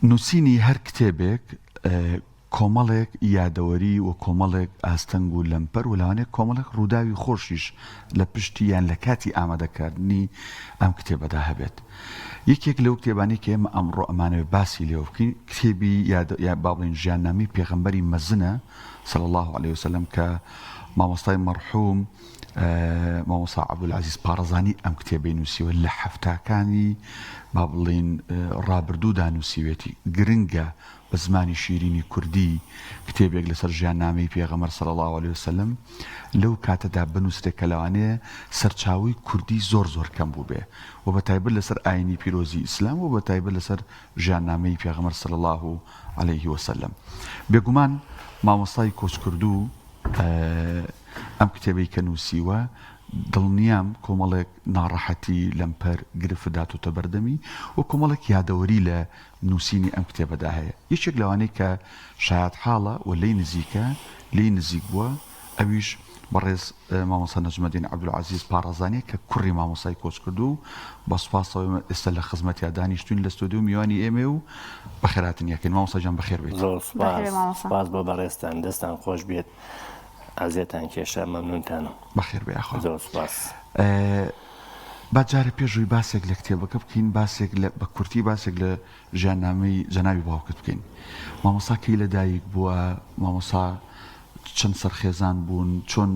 نووسینی هەر کتێبێک کۆمەڵێک یادەوەری و کۆمەڵێک ئاستەنگ و لەمپەر و لەوانەیە کۆمەڵێک ڕووداوی خۆشیش لە پشتی یان لە کاتی ئامادەکردنی ئەم کتێبەدا هەبێت. یەکێک لەو کتێبانەی کە ئێمە ئەمڕۆ ئەمانەوێت باسی لێوە بکەین کتێبی یاد یا با بڵێین ژیاننامەی پێغەمبەری مەزنە صلی اللە علیه وسلم کە مامۆستای مەرحوم مامۆستا عەبدولعەزیز پاڕەزانی ئەم کتێبەی نووسیوە لە حەفتاکانی با بڵێین ڕابردوودا نووسیوێتی گرنگە بە زمانی شیرینی کوردی کتێبێک لەسەر ژیاننامەی پێغەمبەر صلی اللە علیە وسلم لەو کاتەدا بنووسرێت کە لەوانەیە سەرچاوەی کوردی زۆر زۆر کەم بووبێ و بە تایبەت لەسەر ئاینی پیرۆزی ئیسلام و بە تایبەت لەسەر ژیاننامەی پێغەمبەر صلی اللە علیه وسلم بێگومان مامۆستای کۆچکردوو ئەم کتێبەی کە نووسیوە دڵنیام کۆمەڵێک ناڕەحەتی لەمپەر گرفت داتۆتە بەردەمی و کۆمەڵێک یادەوەری لە نووسینی ئەم کتێبەدا هەیە. یەکێک لەوانەی کە شایەتحاڵە و لێی نزیکە، لێی نزیک بووە، ئەویش بەڕێز مامۆستا نەجمەدین عەبدولعەزیز پاڕەزانییە کە کوڕی مامۆستای کۆچکردوو و بە سوپاسەوە ئێمە ئێستا لە خزمەتیا دانیشتووین لە ستۆدیۆ میوانی ئێمەیە و بەخێرهاتنی ئەکەین. مامۆستا گیان بەخێر بێیت. زۆر سوپاس. بەخێربێی مامۆستا. سوپاس بۆ بەڕێزتان. دەستان خۆش بێت. ئەزیەتان کێشا. مەمنونتانم. بەخێر بێی یاخوا. زۆر سوپاس. با جارێ پێش ئەوەی باسێک لە کتێبەکە بکەین باسێک لە بە کورتی باسێک لە ژیاننامەی جەنابی باوکت بکەین. مامۆستا کەی لە دایک بووە؟ مامۆستا چەند سەرخێزان بوون؟ چۆن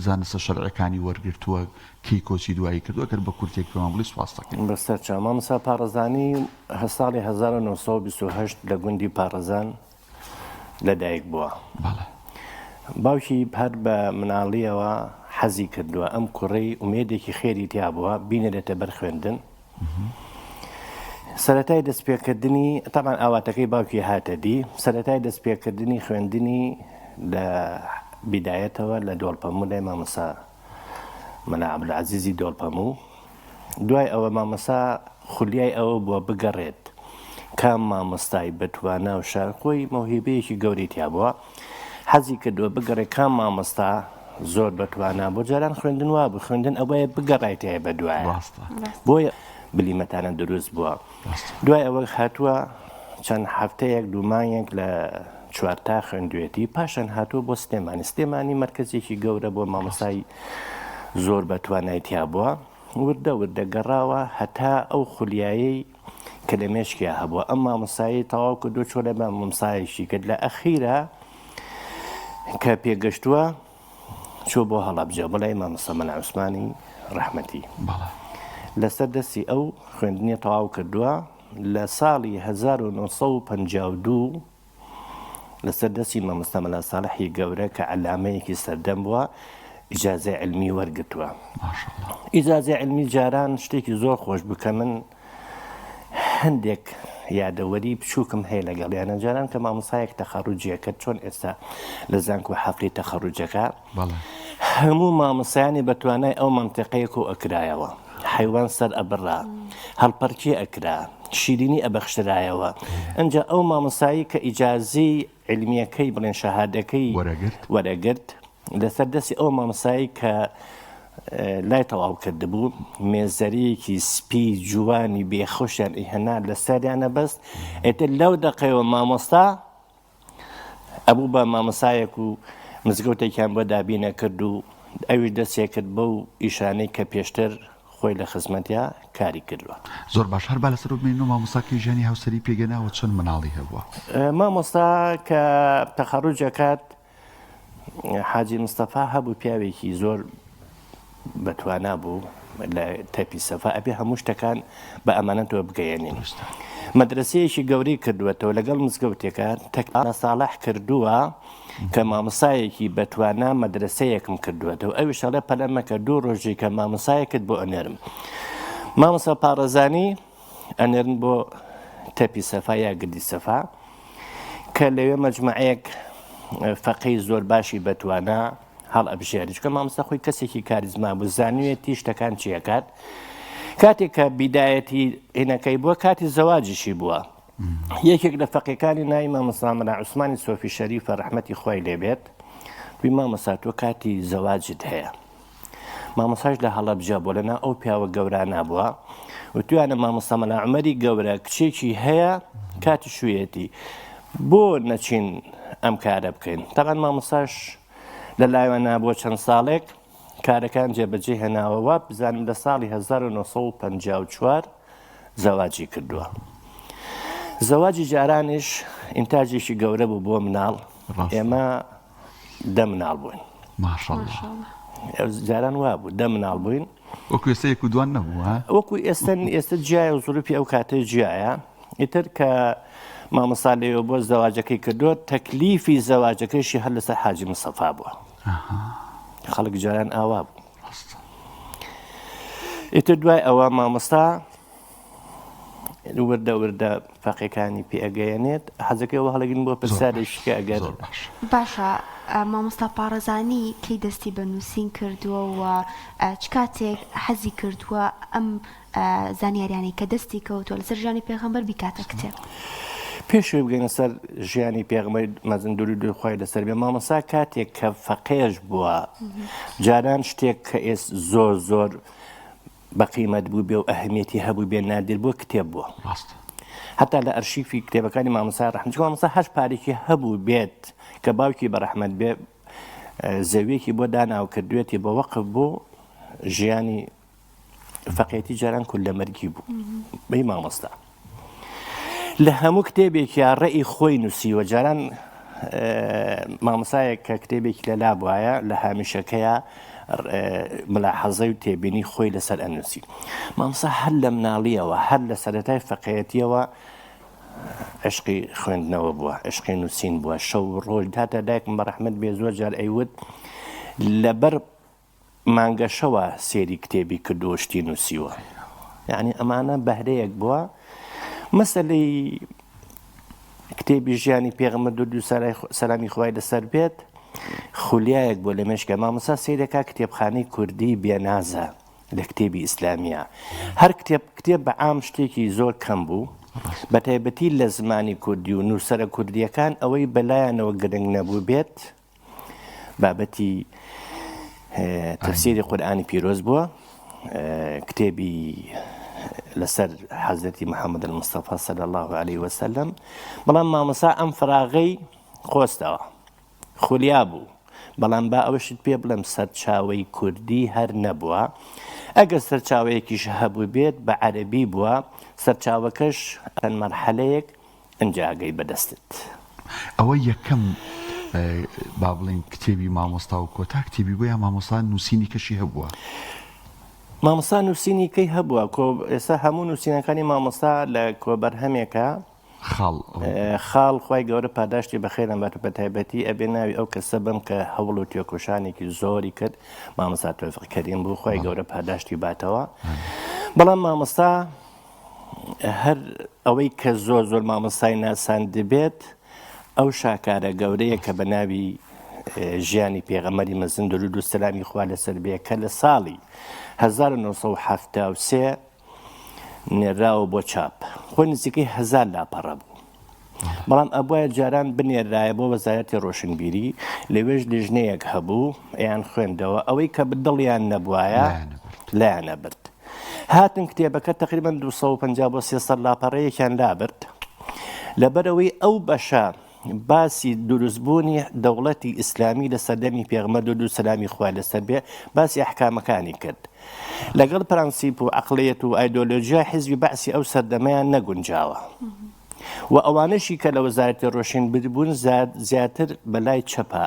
زانستە شەرعیەکانی وەرگرتووە؟ کەی کۆچی دوایی کردووە؟ گەر بە کورتێک پێمان بڵێی سوپاست دەکەین. بەسەر چاو. مامۆستا پاڕەزانی ساڵی 1928 لە گوندی پاڕەزان لە دایک بووە. بەڵێ. باوکی هەر بە مناڵیەوە حەزی کردووە ئەم کوڕەی ئومێدێکی خێری تیا بووە بینێرێتە بەر خوێندن. سەرەتای دەستپێکردنی تەبعەن ئاواتەکەی باوکی هاتە دی سەرەتای دەستپێکردنی خوێندنی لە بیدایەتەوە لە دۆڵپەموو لای مامۆستا مەلا عەبدولعەزیزی دۆڵپەموو دوای ئەوە مامۆستا خولیای ئەوە بووە بگەڕێت کام مامۆستای بەتوانا و شار خۆی مەوهیبەیەکی گەورەی تیا بووە حەزی کردووە بگەڕێ کام مامۆستا زۆر بەتوانا بۆ جاران خوێندن وا بوو خوێندن ئەوەیە بگەڕایتایە بە دوایە ڕاستە بۆیە بلیمەتانە دروست بووە دوای ئەوە هاتووە چەند هەفتەیەک دوو مانگێک لە چوارتا خوێندوێتی پاشان هاتووە بۆ سلێمانی سلێمانی مەرکەزێکی گەورە بۆ مامۆستای زۆر بە توانای تیا بووە وردە وردە گەڕاوە هەتا ئەو خولیایەی کە لە مێشکیا هەبووە ئەم مامۆستایی تەواو کردو چۆ لە مامۆستایەکی کرد لە ئەخیرا کە پێگەشتووە چۆ بۆ هەڵەبجە بۆ لای مامۆستا مەلا عوسمانی ڕەحمەتی لەسەر دەستی ئەو خوێندنی تەواو کردووە لە ساڵی 1952 لەسەر دەستی مامۆستا مەلا ساڵحی گەورە کە عەلامەیەکی سەردەم بووە ئیجازەی عیلمی وەرگرتووە. ئیجازەی عیلمی جاران شتێکی زۆر خۆش بوو کە من هەندێک یادەوەری بچووکم هەیە لەگەڵیانە جاران کە مامۆسایەک تەخەڕوجیە کرد چۆن ئێستا لە زانکۆ حەفلی تەخەڕوجەکە هەموو مامۆستایانی بە توانای ئەو مەنتیقەیە کۆ ئەکرایەوە، حەیوان سەر ئەبڕا، هەڵپەرکێ ئەکرا، شیرینی ئەبەخشرایەوە، ئنجا ئەو مامۆستایەی کە ئیجازەی عیلمیەکەی بڵێن شەهادەکەی وەرەگرت لەسەر دەستی ئەو مامۆستایەی کە لای تەواو کردبوو مێزەرەیەکی سپی جوانی بێخۆشیان ئیهنا لەسەریان ئەبەست، ئیتر لەو دەقەیەوە مامۆستا ئەبوو بە مامۆستایەک و مزگەوتێکیان بۆ دابین ئەکرد و ئەویش دەستی ئەکرد بەو ئیشانەی کە پێشتر خۆی لە خزمەتیا کاری کردووە. زۆر باش هەر با لەسەر بمێنینەوە مامۆستا کەی ژیانی هاوسەری پێکهێنا و چەند مناڵی هەبووە؟ مامۆستا کە تەخەروج ئەکات حاجی مستەفا هەبوو پیاوێکی زۆر بەتوانا بوو لە تەپی سەفا ئەبێ هەموو شتەکان بە ئەمانەتەوە بگەیەنین مەدرسەیەکی گەورەی کردووەتەوە لەگەڵ مزگەوتێکە تەکە ساڵح کردووە کە مامۆسایەکی بەتوانا مەدرسەیەکم کردووەتەوە ئەویش ئەڵێ پەلە مەکە دوو ڕۆژی کە مامۆسایەکت بۆ ئەنێرم مامۆسا پاڕەزانی ئەنێرن بۆ تەپی سەفا یا گردی سەفا کە لەوێ مەجمەعەیەک فەقێی زۆر باشی بەتوانا هەڵ ئەبژێرێت چونکە مامۆستا خۆی کەسێکی کاریزما بوو زانیوێتی شتەکان چی ئەکات کاتێک کە بیدایەتی هینەکەی بووە کاتی زەواجیشی بووە یەکێک لە فەقێکانی ناوی مامۆستا مەلا عوسمانی سۆفی شەریفە ڕەحمەتی خوای لێبێت وی مامۆستا تۆ کاتی زەواجت هەیە. مامۆستاش لە هەڵەبجە بووە لەناو ئەو پیاوە گەورانە بووە وتویانە مامۆستا مەلا عومەری گەورە کچێکی هەیە کاتی شوویەتی بۆ نەچین ئەم کارە بکەین تەبعەن مامۆستاش لە لایوانە بۆ چەند ساڵێک کارەکان جێبەجێ هێناوە وا بزانم لە ساڵی 1954 زەواجی کردووە زەواجی جارانیش ئینتاجێکی گەورە بوو بۆ مناڵ ئێمە دە مناڵ بووین جاران وا بوو دە مناڵ بووین وەکو ئێستا یەک و دوان نەبوو وەکو ئێستا ئێستا جیایە و زروفی ئەو کاتەی جیایە ئیتر کە مامۆستا لەوێ بۆ زەواجەکەی کردووە تەکلیفی زەواجەکەیشی هەر لەسەر حاجی مستەفا بووە خەڵک جاران ئاوا بوو ئیتر دوای ئەوە مامۆستا وردە وردە فەقێکانی پێ ئەگەیەنێت حەزەکەی ئەوە هەڵەگرین بۆ پرسیارێکی کە ئەگەر باشە مامۆستا پاڕەزانی کەی دەستی بە نووسین کردووە و چ کاتێک حەزی کردووە ئەم زانیاریانەی کە دەستی کەوتووە لەسەر ژیانی پێغەمبەر بیکاتە کتێب؟ پێش ئەوەی بگەینە سەر ژیانی پێغەمبەری مەزن دروودی خوای لەسەر بێ مامۆستا کاتێک کە فەقێش بووە جاران شتێک کە ئێس زۆر زۆر بە قیمەت بوو بێ و ئەهمیەتی هەبوو بێ نادر بووە کتێب بووە ڕاستە هەتا لە ئەرشیفی کتێبەکانی مامۆستا ڕەحمەت چونکە مامۆستا هەر پارێکی هەبوو بێت کە باوکی بە ڕەحمەت بێ زەویەکی بۆ دانا و کردوێتی بە وەقف بۆ ژیانی فەقێتی جاران کوللە مەرگی بوو بەی مامۆستا لە هەموو کتێبێکیا ڕێی خۆی نووسیوە جاران مامۆسایەک کە کتێبێکی لەلا بواە لە هامیشەکەیە ملاحەزەی و تێبینی خۆی لەسەر ئەنووسی مامۆستا هەر لە مناڵیەوە هەر لە سەرەتای فەقێتیەوە عشقی خوێندنەوە بووە عشقی نووسین بووە شەو ڕۆژ داتا دایکم بە ڕەحمەت بێ زۆر جار ئەیوت لەبەر مانگەشەوە سێری کتێبی کردووە شتی نووسیوە یعنی ئەمانە بەهرەیەک بووە مەسەلەی کتێبی ژیانی پێغەمبەر درود و سەلامی خوای لەسەر بێت خولیایەک بۆ لە مێشکە مامۆستا سەیرەکە کتێبخانەی کوردی بێنازە لە کتێبی ئیسلامیە هەر کتێب کتێب بە عام شتێکی زۆر کەم بوو بە تایبەتی لە زمانی کوردی و نووسەرە کوردیەکان ئەوەی بەلایەنەوە گرنگ نەبوو بێت بابەتی تەفسیری قورئانی پیرۆز بووە کتێبی لەسەر حەزرەتی محەممەد المستەفا صلی الله علیه وسلم بەڵام مامۆسا ئەم فراغەی قۆستەوە خولیا بوو بەڵام با ئەوەشت پێ بڵێم سەرچاوەی کوردی هەر نەبووە ئەگەر سەرچاوەیەکیش هەبوو بێت بە عەربی بووە سەرچاوەکەش چەند مەرحەلەیەک ئنجا ئەگەی بە دەستت. ئەوە یەکەم با بڵێین کتێبی مامۆستا و کۆتا کتێبی بووە یا مامۆستا نووسینی کەشی هەبووە؟ مامۆستا نووسینی کەی هەبووە کۆ ئێستا هەموو نووسینەکانی مامۆستا لە کۆبەرهەمێکە خاڵ خاڵ خوای گەورە پاداشتی بەخێران بات و بەتایبەتی ئەبێ ناوی ئەو کەسە بم کە هەوڵ و تێکۆشانێکی زۆری کرد مامۆستا تۆفیق کەریم بوو خوای گەورە پاداشتی باتەوە بەڵام مامۆستا هەر ئەوەی کە زۆر زۆر مامۆستای ناساندبێت ئەو شاکارە گەورەیە کە بە ناوی ژیانی پێغەمەری مەزن درود و سەلامی خوا لەسەر بێ کە لە ساڵی 1973 نێراوە بۆ چاپ خۆی نزیکەی هزار لاپەڕە بوو بەڵام ئەبوایە جاران بنێرایە بۆ وەزارەتی ڕۆشنبیری لەوێش لیژنەیەک هەبوو ئەیان خوێندەوە ئەوەی کە دڵیان نەبوایە لایان ئەبرد هاتن کتێبەکە تقریبا 250 بۆ 300 لاپەڕەیەکیان لابرد لەبەرەوەی ئەو بەشە باسی دروستبوونی دەوڵەتی ئیسلامی لە سەردەمی پێغمەر درود و سەلامی خوای لەسەر بێ باسی ئەحکامەکانی کرد لەگەڵ پرەنسیپ و عەقڵیەت و ئایدۆلۆژیای حیزبی بەعسی ئەو سەردەمەیان نەگونجاوە و ئەوانەشی کە لە وەزارەتی ڕۆشنبیر بوون زیاتر بەلای چەپا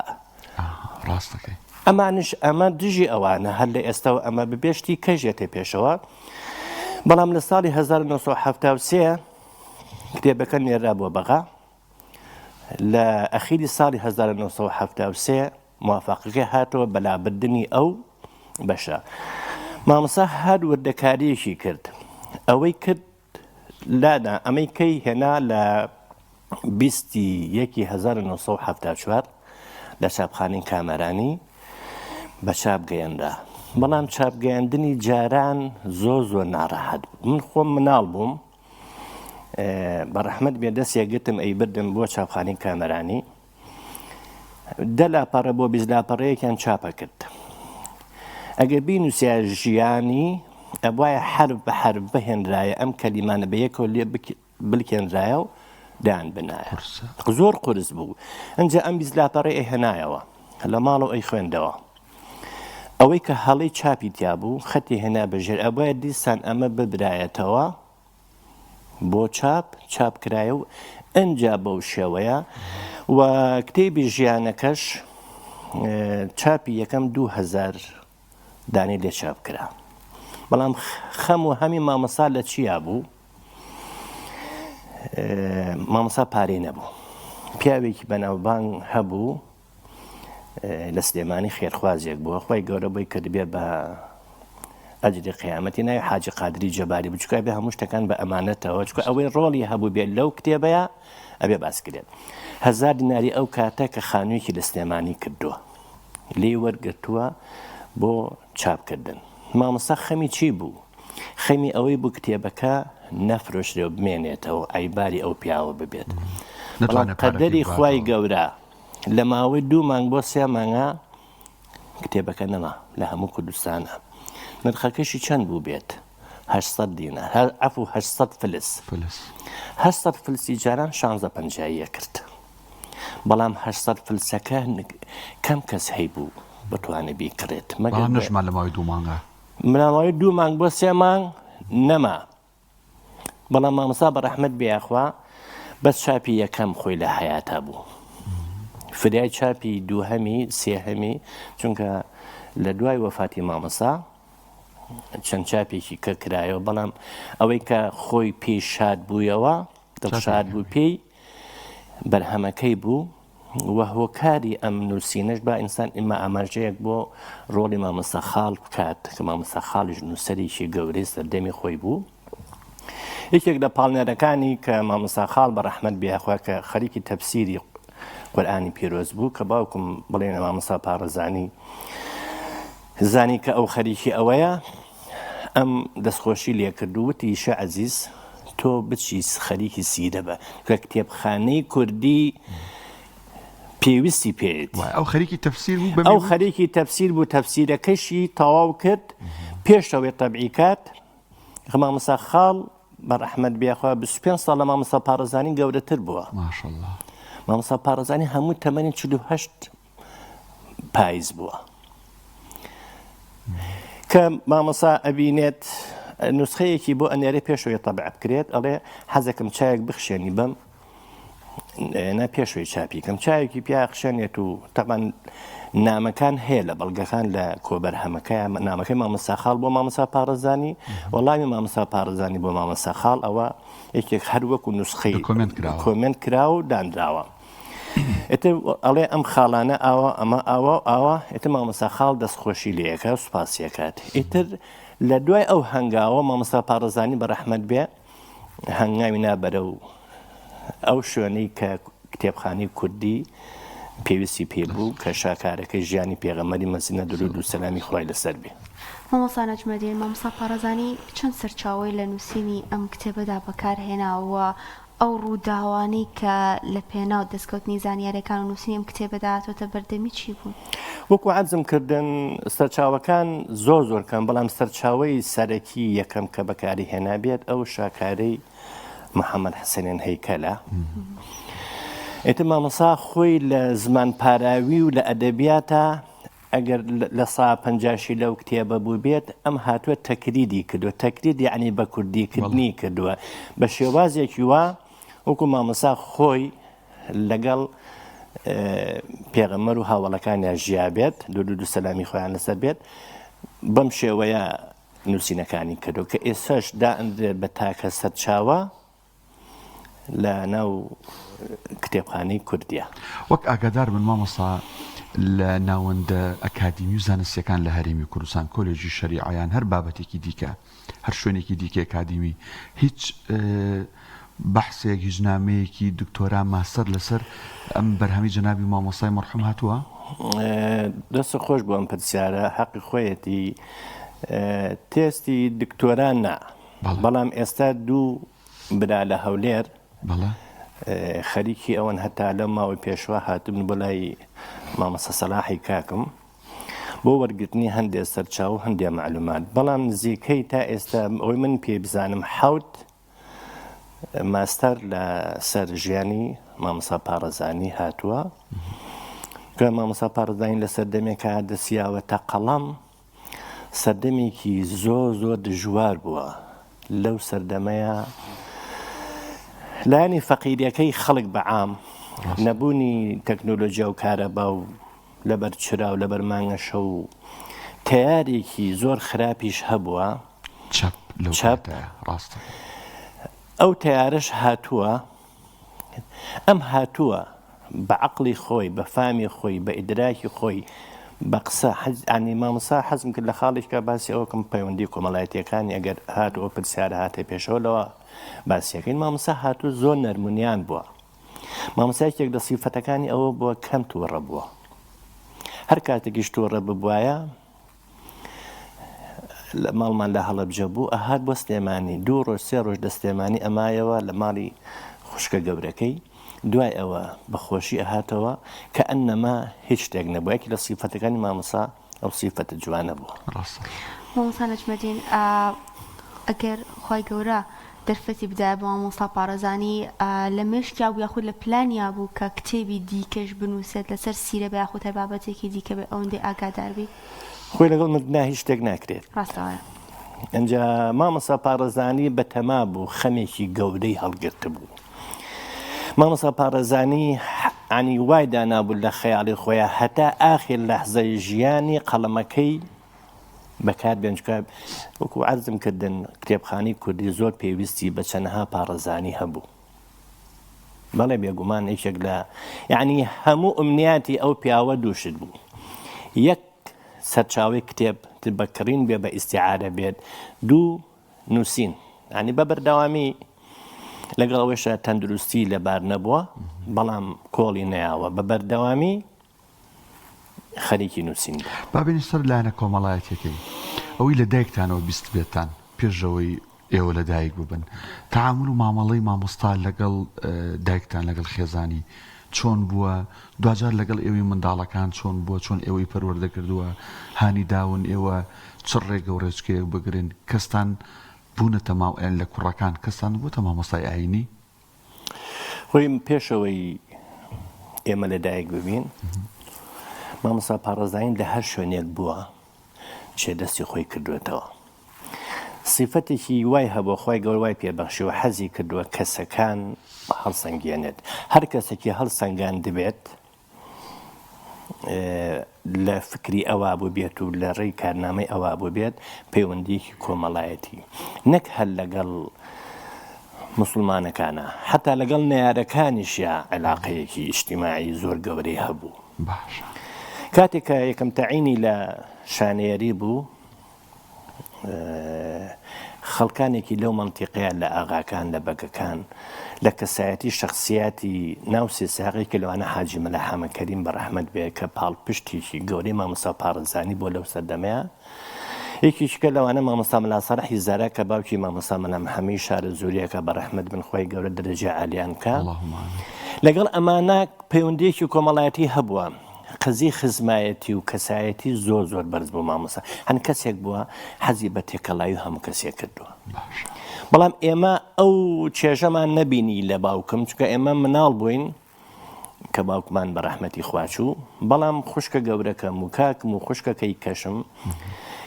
ڕاستەکەی ئەمانش ئەمە دژی ئەوانە هەر لە ئێستاوە ئەمە ببێشتی کەژێتە پێشەوە بەڵام لە ساڵی 1973 کتێبەکە نێرا بۆ بەغا لە ئەخیری ساڵی 1973 موافقەکەی هاتەوە بە لابردنی ئەو بەشە. مامۆستا هەر وردەکارییەکی کرد. ئەوەی کرد لادا ئەمەی کەی هێنا لە بیستی یەکی 1974 لە چاپخانەی کامەرانی بە چاپ گەیەنرا. بەڵام چاپگەیاندنی جاران زۆر زۆر ناڕەحەت بوو. من خۆم مناڵ بووم بە ڕەحمەت بێ دەستێک گرتم ئەیبردم بۆ چاپخانەی کامەرانی. دە لاپەڕە بۆ 20 لاپەڕەیەکیان چاپە کرد. ئەگەر بینووسیا ژیانی ئەبوایە حەرف بە حەرف بهێنرایە ئەم کەلیمانە بە یەکەوە لێ بلکێنرایە و دایان بنایە. زۆر قورس بوو. ئینجا ئەم 20 لاپەڕەی ئەیهێنایەوە لە ماڵەوە ئەیخوێندەوە. ئەوەی کە هەڵەی چاپی تیا بوو خەتی هێنا بە ژێر ئەبوایە دیسان ئەمە ببرایەتەوە بۆ چاپ، چاپ کرایە و ئنجا بەو شێوەیە و کتێبی ژیانەکەش چاپی یەکەم 2000 دانەی لێ چاپ کرا. بەڵام خەم و هەمی مامۆستا لە چیا بوو؟ مامۆستا پارەی نەبوو. پیاوێکی بەناوبانگ هەبوو لە سلێمانی خێرخوازێک بووە خوای گەورە بۆی کردبێ بە ئەجری قیامەتی ناوی حاجی قادری جەباری بوو چونکە ئەبێ هەموو شتەکان بە ئەمانەتەوە چونکە ئەوەی ڕۆڵی هەبوو بێت لەو کتێبەیە ئەبێ باس کرێت هەزار دیناری ئەو کاتە کە خانوویەکی لە سلێمانی کردووە لێی وەرگرتووە بۆ چاپکردن مامۆستا خەمی چی بوو خەمی ئەوەی بوو کتێبەکە نەفرۆشرێ و بمێنێتەوە ئایباری ئەو پیاوە ببێت بەڵام قەدەری خوای گەورە لە ماوەی دوو مانگ بۆ سێ مانگا کتێبەکە نەما لە هەموو کوردستانە نرخەکەشی چەند بوو بێت 800 دینار هەر عفو 800 فلس 800 فلسی جاران 16 پەنجاییە کرد بەڵام 800 فلسەکە کەم کەس هەیبوو بتوانێت بیکڕێت مەگەر نەشما لە ماوەی دوو مانگا ماوەی دوو مانگ بۆ سێ مانگ نەما بەڵام مامۆستا بە ڕەحمەت بێ یاخوا بەس چاپی یەکەم خۆی لە حەیاتا بوو فریای چاپی دووهەمی سێهەمی چونکە لە دوای وەفاتی مامۆستا چەند چاپێکی کە کرایەوە بەڵام ئەوەی کە خۆی پێی شاد بوویەوە دڵشاد بوو پێی بەرهەمەکەی بوو و هۆکاری ئەم نووسینەش با ئینسان ئیمە ئاماژەیەک بۆ ڕۆڵی مامۆستا خاڵ بکات کە مامۆستا خاڵیش نووسەرێکی گەورەی سەردەمی خۆی بوو یەکێک لە پاڵنەرەکانی کە مامۆستا خاڵ بە ڕەحمەت بێخوا کە خەریکی تەفسیری قورئانی پیرۆز بوو کە باوکم بڵێنە مامۆستا پاڕەزانی زانی کە ئەو خەریکی ئەوەیە ئەم دەستخۆشی لێکرد و وتی شە عەزیز تۆ بچی خەریکی سیرە بە کە کتێبخانەی کوردی پێویستی پێیەتی. وای ئەو خەریکی تەفسیر بوو بەمی ئەو خەریکی تەفسیر بوو تەفسیرەکەشی تەواو کرد پێش ئەوەی تەبعی کات مامۆستا خاڵ بە ڕەحمەت بێ خوا 25 ساڵ لە مامۆستا پاڕەزانی گەورەتر بووە ماشەڵڵا مامۆستا پاڕەزانی هەموو تەمەنی 48 پایز بووە کە مامۆسا ئەبینێت نوسخەیەکی بۆ ئەنێرێ پێشەوەی تەبع بکرێت ئەڵێ حەزەکەم چایەک بخشێنی بەم نا پێشوەی چاپی کەم چایەکی پیا خشێنێت و تەبان نامەکان هەیە لە بەڵگەکان لە کۆبەرهەمەکە نامەکەی مامۆسا خاڵ بۆ مامۆسا پاڕزانی وەڵامی مامۆسا پاڕزانی بۆ مامۆسا خاڵ ئەوە یەکێک هەر وەکو نوسخەی کۆمنت کرا و دانراوە. ئیتر ئەڵێ ئەم خاڵانە ئاوا ئەمە ئاوا و ئاوا ئیتر مامۆستا خاڵ دەستخۆشی لێ ئەکا و سوپاسی ئەکات ئیتر لە دوای ئەو هەنگاوە مامۆستا پاڕەزانی بە ڕەحمەت بێ هەنگاوی نا بەرەو ئەو شوێنەی کە کتێبخانەی کوردی پێویستی پێ بوو کە شاکارەکەی ژیانی پێغەمبەری مەزنە درود و سەلامی خوای لەسەر بێ. مامۆستا نەجمەدین، مامۆستا پاڕەزانی چەند سەرچاوەی لە نووسینی ئەم کتێبەدا بەکار هێناوە ئەو ڕووداوانەی کە لە پێناو دەستکەوتنی زانیاریەکان و نووسینی ئەم کتێبەدا هاتۆتە بەردەمی چی بوون؟ وەکو عەرزم کردن سەرچاوەکان زۆر زۆر کەم بەڵام سەرچاوەی سەرەکی یەکەم کە بەکاری هێنابێت ئەو شاکارەی محەممەد حسێنێن هەیکەلە ئیتر مامۆسا خۆی لە زمان پاراوی و لە ئەدەبیاتە ئەگەر لە سا پەنجاشی لەو کتێبە بووبێت ئەم هاتووە تەکریدی کردووە تەکرید یعنی بە کوردی کردنی کردووە بە شێوازێکی وا وەکو مامۆسا خۆی لەگەڵ پێغەمەر و هاوڵەکانیان ژیابێت درود و سەلامی خۆیان لەسەر بێت بەم شێوەیە نووسینەکانی کردو کە ئێسش دائەندرێت بە تاکە سەرچاوە لە ناو کتێبخانەی کوردیە. وەک ئاگادار بن مامۆستا لە ناوەندە ئەکادیمی و زانستیەکان لە هەرێمی کوردستان کۆلێژی شەریعە یان هەر بابەتێکی دیکە هەر شوێنێکی دیکە ئەکادیمی هیچ بەحسێک هیچ نامەیەکی دکتۆرا ماستەر لەسەر ئەم بەرهەمی جەنابی مامۆستای مەرحوم هاتووە؟ دەست خۆش بۆ ئەم پرسیارە حەقی خۆیەتی تێستی دکتۆرا نا بەڵام ئێستا دوو برا لە هەولێر خەریکی ئەوەن هەتا لەو ماوەی پێشوە هاتبن بۆ لای مامۆستا سەلاحی کاکم. بۆ وەرگرتنی هەندێ سەرچاوە و هەندێ مەعلومات، بەڵام نزیکەی تا ئێستا ئەوەی من پێی بزانم حەوت ماستەر لە سەر ژیانی مامۆستا پاڕەزانی هاتووە کە مامۆستا پاڕەزانی لە سەردەمێکا دەسیاوەتە قەڵەم سەردەمێکی زۆر زۆر دژوار بووە لەو سەردەمەیە لایەنی فەقیریەکەی خەڵک بە عام نەبوونی تەکنۆلۆژیا و کارەبا و لەبەر چرا و لەبەر مانگەشەو و تەیارێکی زۆر خراپیش هەبووە. چەپ لەو چەپ. کاتەیا ڕاستە. ئەو تەیارەش هاتووە، ئەم هاتووە بە عەقڵی خۆی، بە فامی خۆی، بە ئیدراکی خۆی، بە قسە، حەز یانی مامۆستا حەزم کرد لە خاڵێکا باسی ئەوە کەم پەیوەندی کۆمەڵایەتییەکانی ئەگەر هات و ئەو پرسیارە هاتە پێشەوە لەوە باسیەکەین مامۆستا هاتوو زۆر نەرمونیان بووە. مامۆستا یەکێک لە سیفەتەکانی ئەوە بووە کەم تووڕە بووە هەر کاتێکیش تووڕە ببوایە لە ماڵمان لە هەڵەبجە بوو ئەهات بۆ سلێمانی دوو ڕۆژ سێ ڕۆژ لە سلێمانی ئەمایەوە لە ماڵی خوشکە گەورەکەی دوای ئەوە بە خۆشی ئەهاتەوە کە ئەنەما هیچ شتێک نەبوو یەکی لە سیفەتەکانی مامۆسا ئەو سیفەتە جوانە بووە. ڕاستە. مامۆستا نەجمەدین ئەگەر خوای گەورە دەرفەتی بدایە بە مامۆستا پاڕەزانی لە مێشکیا بوو یاخود لە پلانیا بوو کە کتێبی دیکەش بنووسێت لەسەر سیرە بێ یاخود هەر بابەتێکی دیکە بێ ئەوەندەی ئاگادار بی؟ خۆی لەگەڵ مردنا هیچ شتێک ناکرێت. ڕاستە وایە. ئینجا مامۆستا پاڕەزانی بەتەما بوو خەمێکی گەورەی هەڵگرتبوو. مامۆستا پاڕەزانی عنی وای دانابوو لە خەیاڵی خۆیا هەتا ئاخیر لەحزەی ژیانی قەڵەمەکەی بەکار بێن چونکە وەکو عەرزم کردن کتێبخانەی کوردی زۆر پێویستی بە چەنەها پاڕەزانی هەبوو بەڵێ بێگومان یەکێک لە یعنی هەموو ئومنیاتی ئەو پیاوە دووشت بوو یەک سەرچاوەی کتێب بە کڕین بێ بە ئیسیعاە بێت دوو نووسین ینی بە بەردەوامی لەگەڵ ئەوەشە تەندروستی لەبار نەبووە بەڵام کۆڵی نەیاوە بە بەردەوامی خەریکی نووسین بوو. با بێینە سەر لایەنە کۆمەڵایەتیەکەی. ئەوەی لە دایکتانەوە بیستبێتان پێش ئەوەی ئێوە لە دایک ببن، تەعامول و مامەڵەی مامۆستا لەگەڵ دایکتان، لەگەڵ خێزانی چۆن بووە؟ دواجار لەگەڵ ئێوەی منداڵەکان چۆن بووە؟ چۆن ئێوەی پەروەردە کردووە؟ هانی داون ئێوە چ ڕێگە و ڕێچکەیەک بگرن؟ کەستان بوونەتە ماو لە کوڕەکان کەستان بووەتە مامۆستای ئایینی؟ خۆی پێش ئەوەی ئێمە لە دایک ببین مامۆستا پاڕەزانی لە هەر شوێنێک بووە چێ دەستی خۆی کردوێتەوە سیفەتێکی وای هەبوو خی گەور وای پێبەخشی و حەزی کردووە کەسەکان هەڵسەنگێنێت هەر کەسێکی هەڵسەنگان دەبێت لە فکری ئەوا بووبێت و لە ڕێی کارنامەی ئەوا بووبێت پەیوەندیەکی کۆمەڵایەتی نەک هەر لەگەڵ مسلمانەکانە حتا لەگەڵ نەیارەکانیشیا علاقەیەکی ئیجتیماعی زۆر گەورەی هەبوو باشە کاتێک کە یەکەم تەعینی لە شانەیەری بوو خەڵکانێکی لەو مەنتیقەیە لە ئاغاکان لە بەگەکان لە کەسایەتی شەخسیاتی ناو سێساقی کە لەوانە حاجی مەلا حامە کەریم بە ڕەحمەت بێ کە پاڵپشتێکی گەورەی مامۆستا پاڕەزانی بۆ لەو سەردەمەیە یەکێکیکە لەوانە مامۆستا مەلا ساڵحی زارا کە باوکی مامۆستا مەلا محەمەی شارەزووریە کە بە ڕەحمەت بن خوای گەورە دەرەجەی عالیان بکا لەگەڵ ئەمانە پەیوەندیەکی کۆمەڵایەتی هەبووە قەزی خزمایەتی و کەسایەتی زۆر زۆر بەرز بوو مامۆستا هەن کەسێک بووە حەزی بە تێکەڵاوی هەموو کەسێک کردووە بەڵام ئێمە ئەو چێژەمان نەبینی لە باوکم چونکە ئێمە مناڵ بووین کە باوکمان بە ڕەحمەتی خوا چوو بەڵام خوشکە گەورەکەم و کاکم و خوشکەکەی کەشم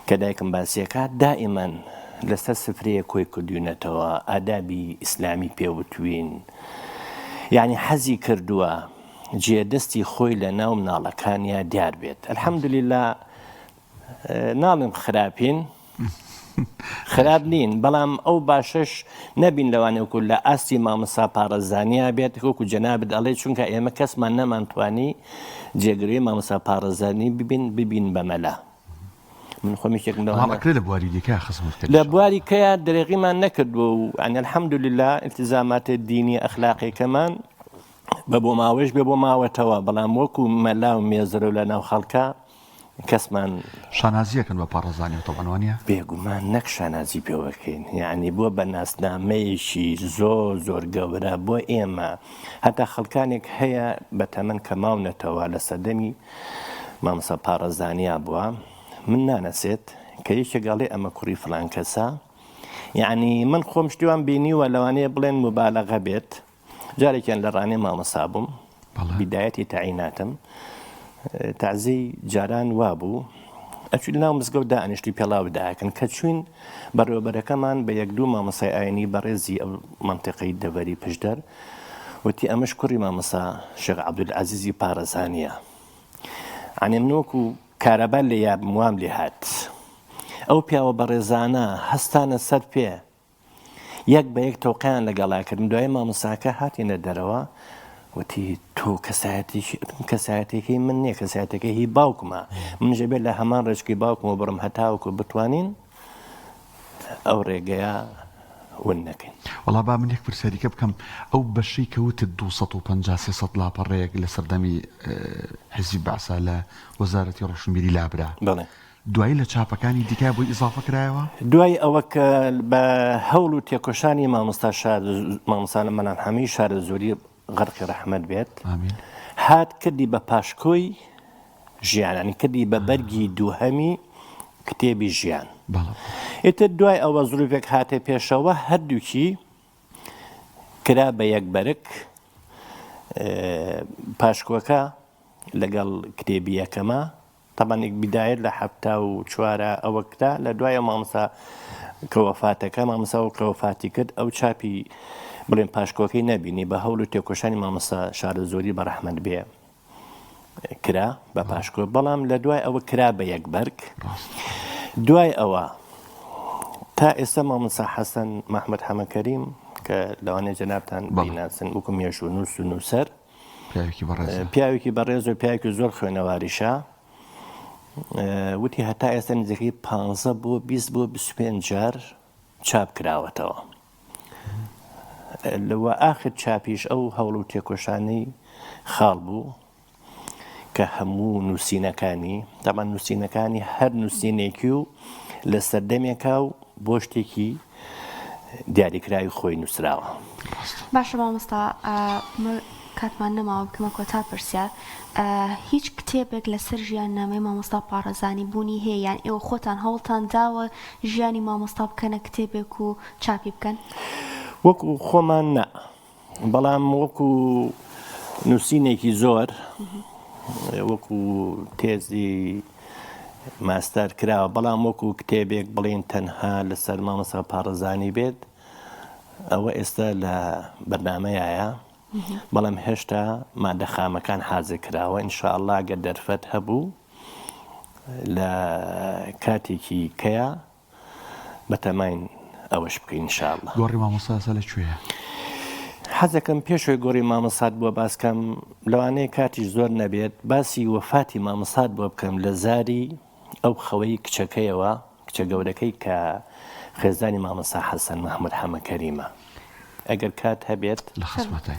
کە دایکم باسیەکە دائیمەن لەسەر سفرەیە کۆی کردوینەتەوە ئادابی ئیسلامی پێوتوین یعنی حەزی کردووە جێدەستی خۆی لە ناو مناڵەکانیا دیار بێت الحمدللە ناڵێم خراپین خراپ نین بەڵام ئەو باشەش نەبین لەوانەیە وەکو لە ئاستی مامۆستا پاڕەزانیا بێت وەکو جەنابت ئەڵێ چونکە ئێمە کەسمان نەمانتوانی جێگرەوەی مامۆستا پاڕەزانی ببین ببین بە مەلا من خۆم یەکێکم بەڵام لەوانە ئەکرێ لە بواری دیکە خزمەت بکەن لە بواری کەیا درێغیمان نەکردووە و یعنی الحمدلله التزامات دینی ئەخلاقیەکەمان بە بۆ ماوەش بێ بۆ ماوەتەوە بەڵام وەکو مەلا و مێزەرە لە ناو خەڵکە کەسمان. شانازی ئەکەن بە پاڕەزانیەوە تەبعەن وانیە؟ بێگومان نەک شانازی پێوەکەین یەعنی بووە بە ناسنامەیەکی زۆر زۆر گەورە بۆ ئێمە هەتا خەڵکانێک هەیە بە تەمەن کە ماونەتەوە لە سەردەمی مامۆستا پاڕەزانیا بووە. من نانەسێت کە یەکێک ئەڵێ ئەمە کوڕی فڵان کەسە یعنی من خۆم شتی وام بینیوە لەوانەیە بڵێن مبالغە بێت جارێکیان لە ڕانێ مامۆستا بووم بیدایەتی تەعیناتم تازەی جاران وابوو ئەچوین ناو مزگەوت دانیشتی پێڵاو داکەن کە چوین بەڕێوەبەرەکەمان بە یەک دوو مامۆسای ئاینی بەڕێزی ئەو منطقەی دەڤەری پشدەر وتی ئەمەش کوڕی مامۆسا شێخ عەبدولعەزیزی پارەزانیە ئەنێ من وەکو کارەبا لێ یابم وام لێ هات ئەو پیاوە بەڕێزانە هەستانە سەر پێ یەک بە یەک تەوقەیان لەگەڵا کردم دوای مامۆستاکە هاتینە دەرەوە وتی تۆ کەسایەتێکی کەسایەتێکی من نییە کەسایەتەکە هی باوکمە منیش ئەبێت لە هەمان ڕێچکەی باوکمەوە بڕم هەتاوەکو بتوانین ئەو ڕێگەیە ون نەکەین. وەڵا با من یەک پرسیاریکە بکەم ئەو بەشەی کە وتت 250 300 لاپەڕەیەک لە سەردەمی حیزبی بەعسا لە وەزارەتی ڕۆشنبیری لابرا بەڵێ. دوایی لە چاپەکانی دیکە بۆی ئیزافە کرایەوە؟ دوای ئەوە کە بە هەوڵ و تێکۆشانی مامۆستا شار مامۆستا مەلا حەمید شارەزووری غەرقی ڕەحمەت بێت ئامین. هات کردی بە پاشکۆی ژیان یانی کردی بە بەرگی دووهەمی کتێبی ژیان. بەڵێ. ئیتر دوای ئەوە زروفێک هاتە پێشەوە هەردووکی کرا بە یەک بەرگ پاشکۆکە لەگەڵ کتێبی یەکەمە تەبعەن بیدایەت لە 74 ئەوە کرا لە دوای ئەو مامۆستا کە وەفاتەکە مامۆستا و کە وەفاتی کرد ئەو چاپی بڵێن پاشکۆکەی نەبینی بە هەوڵ و تێکۆشانی مامۆستا شارەزووری بە ڕەحمەت بێ کرا بە پاشکۆ بەڵام لە دوای ئەوە کرا بە یەک بەرگ دوای ئەوە تا ئێستا مامۆستا حەسەن محمد حەمەکەریم کە لەوانەیە جەنابتان بیناسن وەکو مێژوونووس و نووسەر پیاوێکی بەڕێزە. پیاوێکی بەڕێز و پیاوێکی زۆر خوێنەواریشە وتی هەتا ئێستا نزیکەی پ بۆ 20 بۆ 25 جار چاپ کراوەتەوە لەوە ئاخر چاپیش ئەو هەوڵ و تێکۆشانەی خاڵ بوو کە هەموو نووسینەکانی تامان نووسینەکانی هەر نووسینێکی و لە سەردەمێکا و بۆ شتێکی دیاریکراوی خۆی نووسراوە. باشە مامۆستا کاتمان نەماوە بکەمە کۆتا پرسیار هیچ کتێبێک لەسەر ژیاننامەی مامۆستا پاڕەزانی بوونی هەیە یان ئێوە خۆتان هەوڵتان داوە ژیانی مامۆستا بکەنە کتێبێک و چاپی بکەن؟ وەکو خۆمان نا بەڵام وەکو نووسینێکی زۆر وەکو تێزی ماستەر کراوە بەڵام وەکو کتێبێک بڵین تەنها لەسەر مامۆستا پاڕەزانی بێت ئەوە ئێستا لە بەرنامەیە بەڵام هێشتا مادە خامەکان حازر کراوە ئینشاءاللە گەر دەرفەت هەبوو لە کاتێکی کەیا بەتەماین ئەوەش بکەین ان شاء اللە. گۆڕی مامۆستا ئێستا لە کوێیە؟ حەزەکەم پێشەوەی گۆڕی مامۆستات بۆ باس کەم لەوانەیە کاتیش زۆر نەبێت باسی وەفاتی مامۆستات بۆ بکەم لە زاری ئەو خەوەی کچەکەیەوە کچە گەورەکەی کە خێزانی مامۆستا حەسەن مەحمود حەمە کەریمە ئەگەر کات هەبێت لە خزمەتای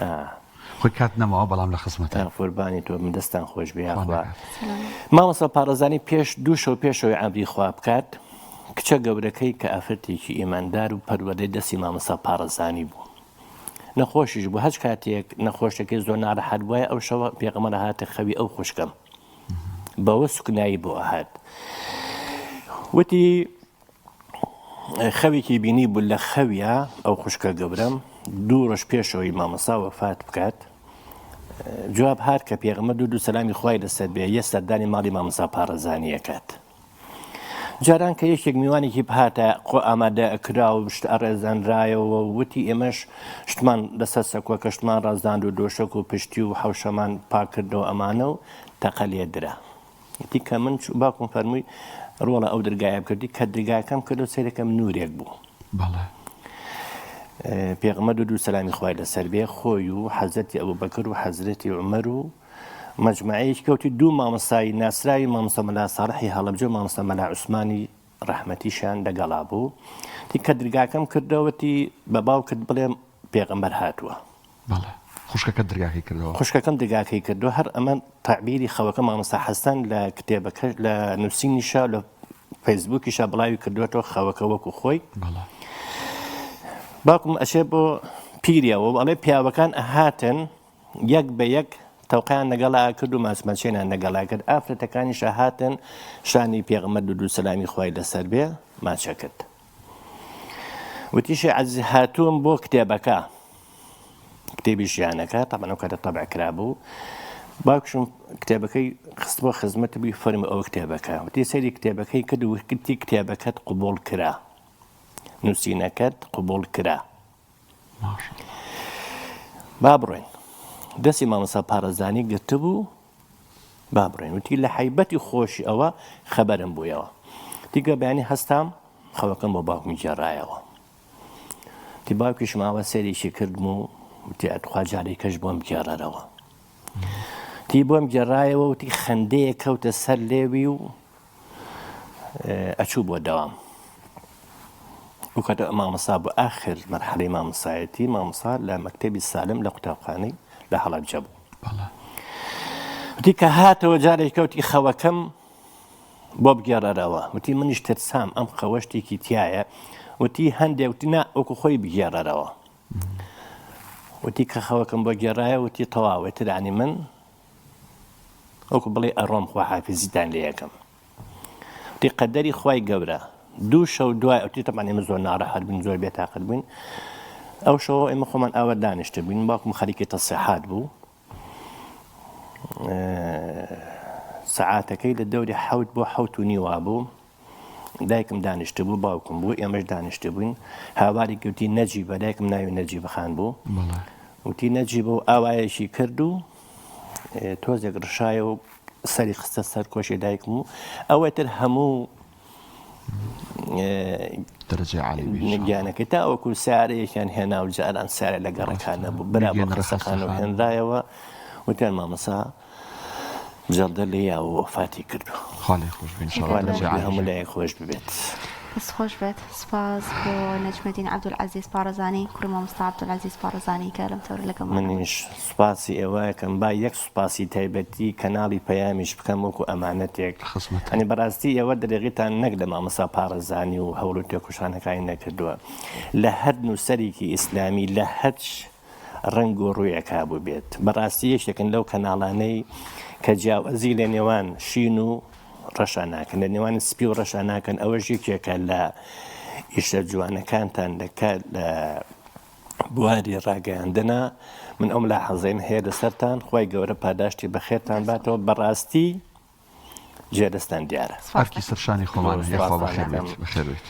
خۆی کات نەماوە بەڵام لە خزمەتای قوربانی تۆ بم دەستان خۆش بێ یاخوا مامۆستا پاڕەزانی پێش دوو شەو پێشەوەی عەمری خوا بکات کچە گەورەکەی کە ئافرەتێکی ئیماندار و پەروەردەی دەستی مامۆستا پاڕەزانی بوو نەخۆشیش بوو هەچ کاتێک نەخۆشەکەی زۆر ناڕەحەت بووە ئەو شەوە پێغەمبەر هاتە خەوی ئەو خوشکەم بەوە سوکنایی بۆ ئەهات وتی خەوێکی بینی بوو لە خەویا ئەو خوشکە گەورەم دوو ڕۆژ پێشەوەی مامۆستا وەفات بکات جواب هات کە پێغەمبەر دوو سەلامی خوای لەسەر بێ یە سەردانی ماڵی مامۆستا پاڕەزانی ئەکات جاران کە یەکێک میوانێکی بهاتە قۆ ئامادە ئەکرا و شت ئەڕێزانرایەوە و وتی ئێمەش شتمان لەسەر سەکۆکە شتمان ڕازاند و دۆشەک و پشتی و حەوشەمان پاکردەوە ئەمانە و تەقە لێدرا وتی کە من چوو باوکم فەرمووی ڕۆڵە ئەو درگایە بکردی کە درگاکەم کرد و سەیرەکەم نورێک بوو بەڵێ پێغەمبەر درود و سەلامی خوای لەسەر بێ خۆی و حەزرەتی ئەبوبەکر و حەزرەتی عومەر و مەجمەعەیەکی کەوتی دوو مامۆستای ناسراوی مامۆستا مەلا ساڵحی هەڵەبجە و مامۆستا مەلا عوسمانی ڕەحمەتیشیان لەگەڵا بوو تی کە درگاکەم کردەوەتی بە باوکت بڵێم پێغەمبەر هاتووە بەڵێ خوشکەکەت درگاکەی کردەوە. خوشکەکەم درگاکەی کردوە هەر ئەمە تەعبیری خەوەکە مامۆستا حەسەن لە کتێبەکە لە نووسینیشا لە فەیسبووکیشا بڵاوی کردوێتەوە خەوەکە وەکو خۆی بەڵێ باوکم ئەچێ بۆ پیریەوە ئەڵێ پیاوەکان ئەهاتن یەک بە یەک تەوقەیان لەگەڵا ئەکرد و ماچماچێنیان لەگەڵا کرد، ئافرەتەکانیش ئەهاتن شانی پێغەمبەر درود و سەلامی خوای لەسەر بێ ماچ ئەکرد. وتیشی عەزیز هاتووم بۆ کتێبەکە، کتێبی ژیانەکە، تەبعەن ئەو کاتە تەبع کرابوو، باوکشم کتێبەکەی خستبووە خزمەتی بووی فەرمی ئەوە کتێبەکە، وتی سەیری کتێبەکەی کرد و وتی کتێبەکەت قبوڵ کرا، نووسینەکەت قبوڵ کرا. با بڕۆین. دەستی مامۆستا پارەزانی گرتبوو با بڕۆین وتی لە حەیبەتی خۆشی ئەوە خەبەرم بوویەوە دیگە بەیانی هەستام خەوەکەم بۆ باوکم گێڕایەوە تی باوکیشم ئاوا سەیرێکی کردم و وتی ئەتخوا جارێک کەش بۆم گێڕەرەوە تی بۆم گێڕایەوە وتی خەندەیە کەوتە سەر لێوی و ئەچوو بۆ دەوام ئەو کاتە مامۆستا بوو ئاخر مەرحەلەی مامۆستایەتی مامۆستا لە مەکتەبی سالم لە قوتابخانەی لە هەڵەبجە بوو وتی کە هاتەوە جارێک کەوتی خەوەکەم بۆ بگێڕەرەوە وتی منیش ترسام ئەم خەوە شتێکی تایە وتی هەندێک وتی نا وەکو خۆی بگێڕەرەوە وتی کە خەوەکەم بۆ گێڕایە وتی تەواوە ترانی من وەکو بڵێ ئەڕۆم خواحافیزیتان لێ یەکەم وتی قەدەری خوای گەورە دوو شەو دوای ئەوتی تەبعەن ئێمە زۆر ناڕەحەت بووین زۆر بێتاقەت بووین ئەو شەوە ئێمە خۆمان ئاوا دانیشتە بووین باوکم خەریکی تەسیحات بوو سەعاتەکەی لە دەوری حەوت بۆ حەوت و نیوا بوو دایکم دانیشتبوو باوکم بوو ئێمەش دانیشتبووین هاواری گوتی نەجیبە دایکم ناوی نەجیبە خان بوو وتی نەجیبە و ئاوایەکی کرد و تۆزێک ڕشایە و سەری خستە سەر کۆشی دایکم و ئەوەی تر هەموو گیانەکەی تا وەکو سارەیەکیان هێنا و جاران سارە لە گەڕەکان نەبوو برا بۆ خەستەخانە و هێنرایەوە وتیان مامۆستا جەڵدە لێ یاوە وەفاتی کردووە. خوا لێی خۆش بێ ان شاء اللە دەرەجەی عالی هەموو لایەک خۆش ببێت. دەست خۆش بێت سوپاس بۆ نەجمەدین عەبدولعەزیز پاڕەزانی کوڕی مامۆستا عەبدولعەزیز پاڕەزانی کە لەم تەورە لەگەڵمان بوو. منیش سوپاسی ئێوە ئەکەم با یەک سوپاسی تایبەتی کەناڵی پەیامیش بکەم وەکو ئەمانەتێک خزمەتان. یانی بەڕاستی ئێوە درێغیتان نەک لە مامۆستا پاڕەزانی و هەوڵ و تێکۆشانەکانی نەکردووە لە هەر نووسەرێکی ئیسلامی لە هەچ ڕەنگ و ڕوویەک هەبووبێت. بەڕاستی یەکێکن لەو کەناڵانەی کە جیاوازی لە نێوان شین و ڕەشا ناکەن، لە نێوان سپی و ڕەشا ناکەن، ئەوەش یەکێکە لە ئیشە جوانەکانتان لە لە بواری ڕاگەیاندنە. من ئەو ملاحەزەیم هەیە لەسەرتان، خوای گەورە پاداشتی بەخێرتان باتەوە، بەڕاستی جێدەستان دیارە. ئەرکی سەرشانی خۆمانە، یاخوا بەخێر بێیت. بەخێر بێیت.